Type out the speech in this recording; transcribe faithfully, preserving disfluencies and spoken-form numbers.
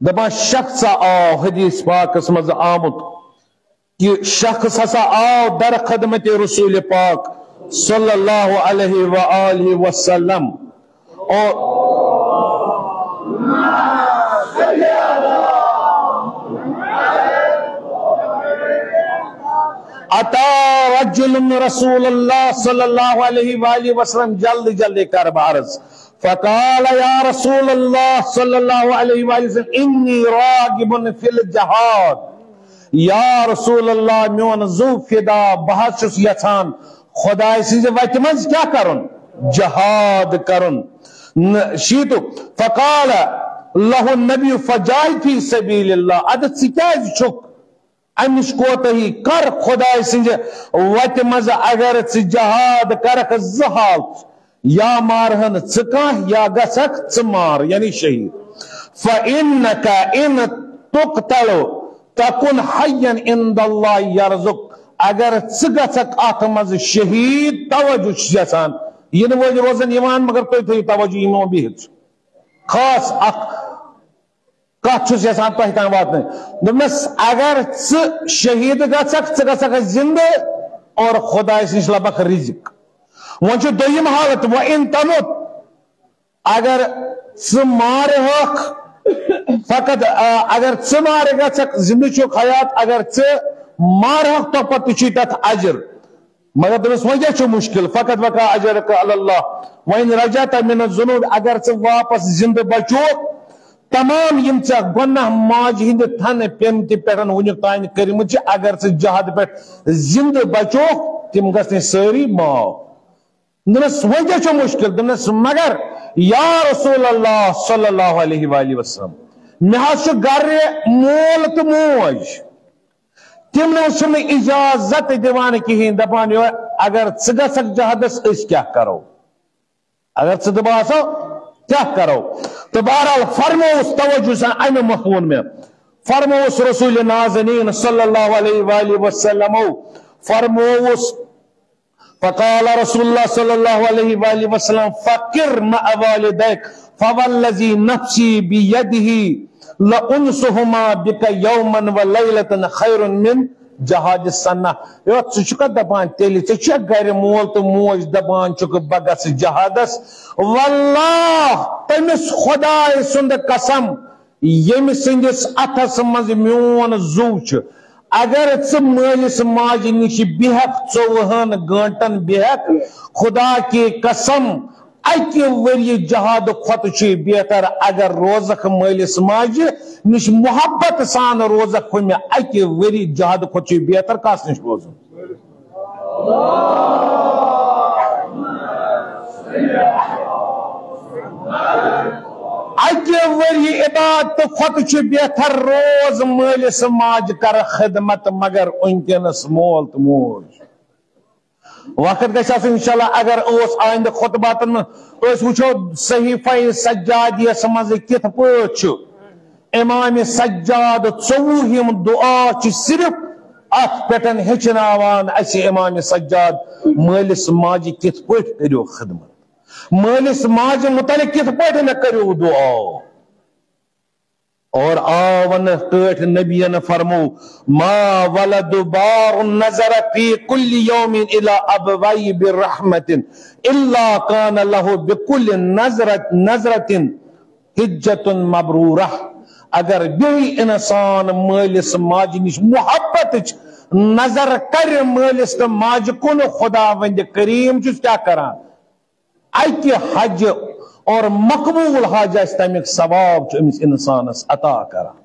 دپان شخص آو حدیث پاکس منٛز آمُت کہ شخص ہسا آو در خدمت رسول پاک صلی اللہ علیہ وآلہ وسلم۔ اور اتا رجل رسول اللہ صلی اللہ علیہ وآلہ وسلم، جلد جلد کر بہٕ عرض۔ فقال یا رسول اللہ صلی اللہ علیہ وآلہ وسلم، انی راغب فی الجہاد۔ یا رسول اللہ، میون زو فدا، بہٕ حظ چھُس یژھان خدائے سٕنٛزِ وتہِ منٛز کیٛاہ کرُن؟ جہاد کرُن۔ ن-، شیٖتُک۔ فقال لہ النبی فجاہد فی سبیل اللہ۔ ادٕ ژٕ کیٛازِ چھُکھ امِچ کوتاہی؟ کر خدائے سٕنٛزِ وتہِ منٛز، اگر ژٕ جہاد کرکھ زٕ حالت، یا مارہن ژٕ کانٛہہ یا گژھکھ ژٕ مار، یعنی شہید۔ فإنک ان تقتل تکن حیا عند اللہ یرزق۔ اگر ژٕ گژھکھ اتھ منٛز شہید، توجہ چھُس یژھان، یِنہٕ وٲلۍ روزن یِوان، مگر تُہۍ تھٲیِو توجہ یِمو بِہِتھ۔ خاص اکھ کتھ چھُس یژھان تۄہہِ تام واتنٲوِتھ۔ دوٚپنس، اگر ژٕ شہید گژھکھ، ژٕ گژھکھ زندٕ اور خدایس نِش لبکھ رزق۔ وۄنۍ چھُ دوٚیِم حالت، وَإِن تَمُتْ، اگر ژٕ مارٕ ہکھ، فقط، آ، اگر ژٕ مارٕ گژھکھ، زندٕ چھُکھ حیات، اگر ژٕ مارٕ ہکھ، تۄہہِ پتہٕ تہِ چھُے تتھ اجر۔ مگر دوٚپمَس، وۄنۍ کیٛاہ چھُ مُشکِل؟ فقط وقع اجرک علی اللہ۔ وَإِن رَجَعْتَ مِنَ الذُّنُوبِ، اگر ژٕ واپس زندٕ بچوکھ، تمام یِم ژےٚ گۄناہ ماجہِ ہٕنٛدِ تھنہٕ پیٚمتہِ پٮ۪ٹھ وُنیُک تام کٔرمٕتۍ چھِ، اگر ژٕ جہاد پٮ۪ٹھ زندٕ بچوکھ، تِم گژھنَے سٲری معاف۔ دوٚپنَس، وۄنۍ کیٛاہ چھُ مُشکِل؟ دوٚپنَس، مگر یا رسول اللہ صلی اللہ علیہ وآلہ وسلم، مےٚ حظ چھُ گرِ مول تہٕ موج۔ تِم نہ حظ چھِنہٕ اجازت دِوان کِہیٖنۍ، دَپان، یو، اگر ژٕ گژھکھ جہادس، أسۍ کیٛاہ کرو؟ اگر ژٕ تہٕ بہٕ آسو، کیٛاہ کرو؟ تہٕ بہرحال فرمووُس، توجہ سان، اَمہِ مۄکھ ووٚن مےٚ، فرمووُس رسول نازنین صلی اللہ علیہ وآلہ وسلمو، فرمووُس، فقال رسول اللہ صلی اللہ علیہ وآلہ وسلم، فقر مع والدیک، فوالذی نفسی بیدہ، لانسہما بک یوما ولیلۃ خیر من جہاد سنہ۔ یو، ژٕ چھُکھا دپان تیٚلہِ، ژےٚ چھُیا گرِ مول تہٕ موج دپان چھُکھ بہٕ گژھٕ جہادس؟ واللہ، تٔمِس خداے سُنٛد قسم، ییٚمہِ سٕنٛدِس اَتھس منٛز میون زُو چھُ، اگر ژٕ مٲلِس ماجہِ نِش بیٚہکھ ژوٚوُہن گٲنٛٹن بیٚہکھ، خدا کی قسم، اَکہِ ؤریہِ جہاد کھۄتہٕ چھُے بہتر اگر روزکھ مٲلِس ماجہِ نِش محبت سان روزکھ ہُمہِ اَکہِ ؤریہِ جہاد کھۄتہٕ چھُے بہتر کس نِش روزُن؟ اَکہِ ؤریہِ عبادتہٕ کھۄتہٕ چھُ بہتر روز مٲلِس ماجہِ کر خدمت، مگر وٕنکیٚنس مول تہٕ موج۔ وقت گژھِ آسُن انشاءاللہ، اگر اوس آیندٕ خطباتن منٛز أسۍ وٕچھو صحیفہ سجادیس منٛز کِتھ پٲٹھۍ چھُ امام سجاد ژوٚوُہِم دعا چھُ صرف اتھ پٮ۪ٹھ ہیٚچھناوان اسہِ امام سجاد مٲلِس ماجہِ کِتھ پٲٹھۍ کٔرِو خدمت، مٲلِس ماجہِ متعلق کِتھ پٲٹھۍ کٔرِو دعا۔ اور آو ونہٕ ٹٲٹھۍ نبیَن فرمو، ما ولد بار نظر فی کل یوم الی ابویہ برحمت الا کان لہ بکل نظرت، نظرت حجت مبرورہ۔ اگر بیٚیہِ انسان مٲلِس ماجہِ نِش محبتٕچ نظر کرِ مٲلِس تہٕ ماجہِ کُن، خداوند کریم چھُس کیٛاہ کران؟ اکہِ حج اور مقبول حج آسہِ، تمیُک ثواب چھُ أمِس انسانس عطا کران۔